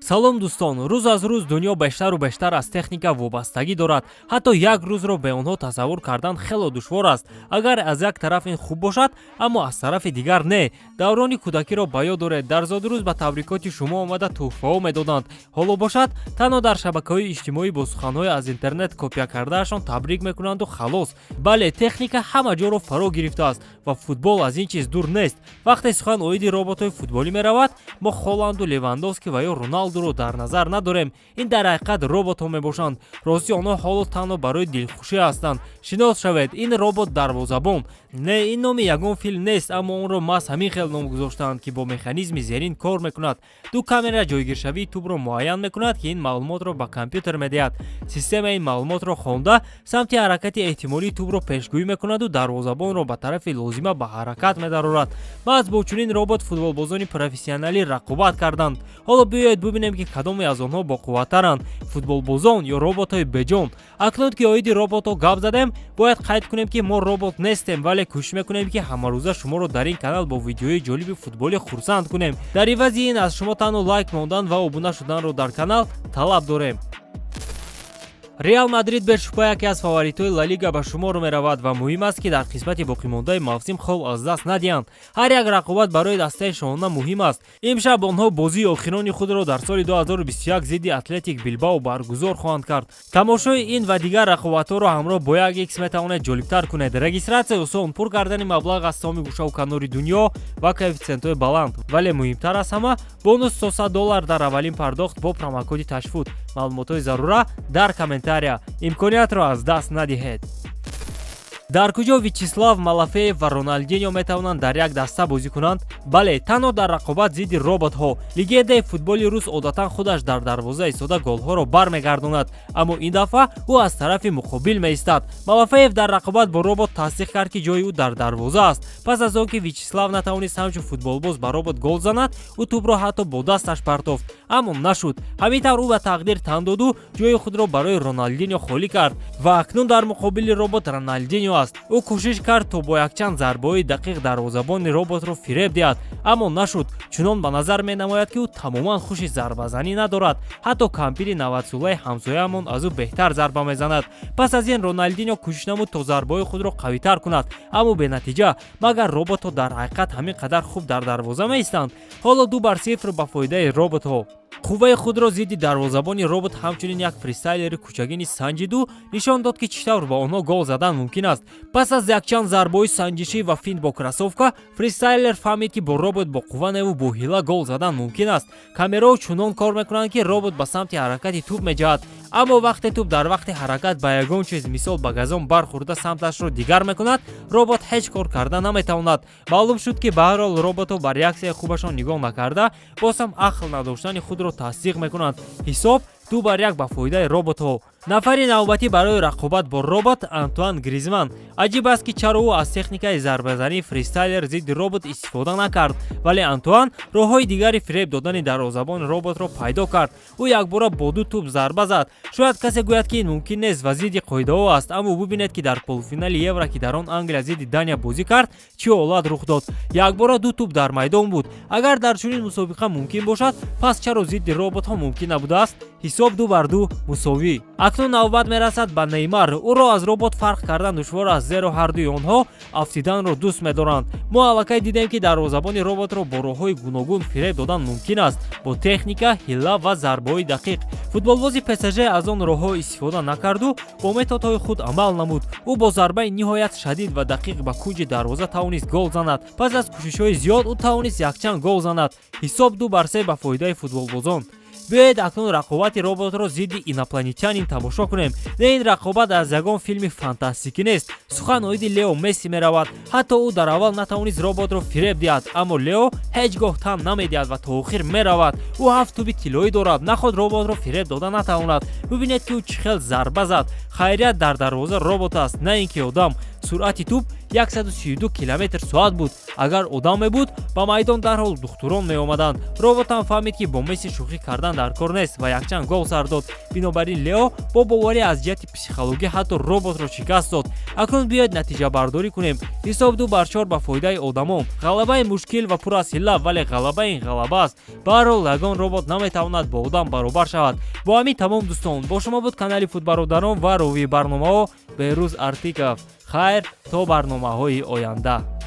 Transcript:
Салом, дӯстон! Рӯз аз рӯз дунё бештару бештар аз техника вобастагӣ дорад. Ҳатто як рӯзро бе онҳо тасаввур кардан хело душвор аст. Агар аз як тараф ин хуб бошад, аммо аз тарафи дигар не. Даврони кӯдакиро ба ёд доред. Дар зодрӯз ба табрикоти шумо омада, тӯҳфаҳо медоданд. Ҳоло бошад, танҳо дар шабакаҳои иҷтимоӣ бо суханҳои аз интернет копия кардаашон табрик мекунанду халос. Бале, техника ҳама ҷоро фаро гирифтааст ва футбол аз ин чиз дур нест. Вақте сухан оиди роботҳои футболӣ меравад, мо Холанду, Левандовски ва ё Роналдуро дар назар надорем. Ин дар ҳақиқат роботҳо мебошанд. Ростӣ, онҳо ҳоло танҳо барои дилхушӣ ҳастанд. Шинос шавед: ин робот дарвозабон. Не, ин номи ягон филм нест, аммо онро маҳз ҳамин хел ном гузоштаанд, ки бо механизми зерин кор мекунад. Ду камера ҷойгиршавии тӯбро муайян мекунад, ки ин маълумотро ба компютер медиҳад. Система ин маълумотро хонда, самти ҳаракати эҳтимолии тӯбро пешгӯӣ мекунаду дарвозабонро ба тарафи лозима ба ҳаракат медарорад. Маҳз бо чунин робот футболбозони профессионалӣ рақобат карданд. Ҳоло биёед бубинем, ки кадоме аз онҳо боқувваттаранд: футболбозон ё роботҳои беҷон. Акнун ки оиди роботҳо гап задем, бояд қайд кунем, ки мо робот нестем, вале кӯшиш мекунем, ки ҳамарӯза шуморо дар ин канал бо видеои ҷолиби футболӣ хурсанд кунем. Дар ивази ин аз шумо танҳо лайк мондан ва обуна шуданро дар канал талаб дорем. Реал Мадрид бешубҳа яке аз фаворитҳои Ла Лига ба шумор меравад ва муҳим аст, ки дар қисмати боқимондаи мавсим хол аз даст надиҳанд. Ҳар як рақобат барои дастаи шоҳона муҳим аст. Имшаб онҳо бозии охирони худро дар соли 2021 зидди Атлетик Билбао баргузор хоҳанд кард. Тамошои ин ва дигар рақобатҳоро ҳамроҳ бо як икс метавонед ҷолибтар кунед. Регистратсия осон, пур кардани маблағ аз тамоми гӯшаву канори дунё ва коэффитсиентҳои баланд, вале муҳимтар аз ҳама, бонус то 100 доллар дар аввалин пардохт бо промокоди Ташфуд. Маълумотҳои зарура дар комментария. Имкониятро аз даст надиҳед. Дар куҷо Вячеслав Малафеев ва Роналдино метавонанд дар як даста бозӣ кунанд? Бале, танҳо дар рақобат зидди роботҳо. Легендаи футболи рус одатан худаш дар дарвоза истода голҳоро бармегардонад, аммо ин дафъа ӯ аз тарафи муқобил меистад. Малафеев дар рақобат бо робот тасдиқ кард, ки ҷои ӯ дар дарвоза аст. Пас аз он ки Вячеслав натавонист ҳамчун футболбоз ба робот гол занад, ӯ тӯбро ҳатто бо дасташ партофт, аммо нашуд. Ҳамин тавр ӯ ба тақдир тан доду ҷои худро барои Роналдино холӣ кард ва акнун дар муқобили робот Роналдино аст. Ӯ кӯшиш кард, то бо якчанд зарбаҳои дақиқ дарвозабони роботро фиреб диҳад, аммо нашуд. Чунон ба назар менамояд, ки ӯ тамоман хуши зарбазанӣ надорад. Ҳатто кампири 90-солаи ҳамсояамон аз ӯ беҳтар зарба мезанад. Пас аз ин Роналдино кӯшиш намуд, то зарбаҳои худро қавитар кунад, аммо бенатиҷа. Магар роботҳо дар ҳақиқат ҳамин қадар хуб дар дарвоза меистанд? Ҳоло 2-0 ба фоидаи роботҳо. Қувваи худро зидди дарвозабони робот ҳамчунин як фристайлери кӯчагӣ низ санҷиду нишон дод, ки чӣ тавр ба онҳо гол задан мумкин аст. Пас аз якчанд зарбаҳои санҷишӣ ва финт бо кроссовка, фристайлер фаҳмид, ки бо робот бо қувва неву бо ҳила гол задан мумкин аст. Камераҳо чунон кор мекунанд, ки робот ба самти ҳаракати тӯб меҷаҳад, аммо вақте тӯб дар вақти ҳаракат ба ягон чиз, мисол ба газон бархӯрда, самташро дигар мекунад, робот ҳеҷ кор карда наметавонад. Маълум шуд, ки ба ҳар ҳол роботҳо ба реаксияи хубашон нигоҳ накарда, боз ҳам ақл надоштани худро тасдиқ мекунанд. Ҳисоб 2-1 ба фоидаи роботҳо. Нафари навбатӣ барои рақобат бо робот Антуан Гризман. Аҷиб аст, ки чаро ӯ аз техникаи зарбазании фристайлер зидди робот истифода накард, вале Антуан роҳҳои дигари фиреб додани дарвозабони роботро пайдо кард. Ӯ якбора бо ду тӯб зарба зад. Шояд касе гӯяд, ки ин мумкин нест ва зидди қоидаҳо аст, аммо бубинед, ки дар полуфинали Евро, ки дар он Англия зидди Дания бозӣ кард, чӣ ҳолат рух дод. Якбора ду тӯб дар майдон буд. Агар дар чунин мусобиқа мумкин бошад, пас чаро зидди роботҳо мумкин набудааст? Ҳисоб 2-2 мусовӣ. Акнун навбат мерасад ба Неймар. Ӯро аз робот фарқ кардан душвор аст, зеро ҳардуи онҳо афтиданро дӯст медоранд. Мо аллакай дидем, ки дарвозабони роботро бо роҳҳои гуногун фиреб додан мумкин аст: бо техника, ҳилла ва зарбаҳои дақиқ. Футболбози ПСЖ аз он роҳҳо истифода накарду бо методҳои худ амал намуд. Ӯ бо зарбаи ниҳоят шадид ва дақиқ ба кунҷи дарвоза тавонист гол занад. Пас аз кӯшишҳои зиёд ӯ тавонист якчанд гол занад. Ҳисоб 2-3 ба фоидаи футболбозон. Биёед, акнун рақобати роботро зидди инопланетянин тамошо кунем. Не, ин рақобат аз ягон филми фантастикӣ нест. Сухан оиди Лео Месси меравад. Ҳатто ӯ дар аввал натавонист роботро фиреб диҳад, аммо Лео ҳеҷ гоҳ тан намедиҳад ва то охир меравад. Ӯ ҳафт тӯби тиллоӣ дорад, наход роботро фиреб дода натавонад? Бибинед, ки ӯ чӣ хел зарба зад. Хайрият, дар дарвоза робот аст, на ин ки одам. Суръати тӯб 132 километр соат буд. Агар одам мебуд, ба майдон дарҳол духтурон меомаданд. Робот ҳам фаҳмид, ки бо Месси шӯхӣ кардан дар кор нест ва якчанд гол сар дод. Бинобар ин Лео бо боварӣ аз ҷиҳати психологӣ ҳатто роботро шикаст дод. Акнун биёед натиҷабардорӣ кунем. Ҳисоб 2-4 ба фоидаи одамон. Ғалабаи мушкил ва пур аз ҳилла, вале ғалаба ин ғалаба аст. Баҳрҳол, ягон робот наметавонад бо одам баробар шавад. Бо ҳамин тамом, дӯстон. Бо шумо буд канали Футбародарон ва ровии барномаҳо Беҳрӯз Артиков. Хайр, то барномаҳои оянда.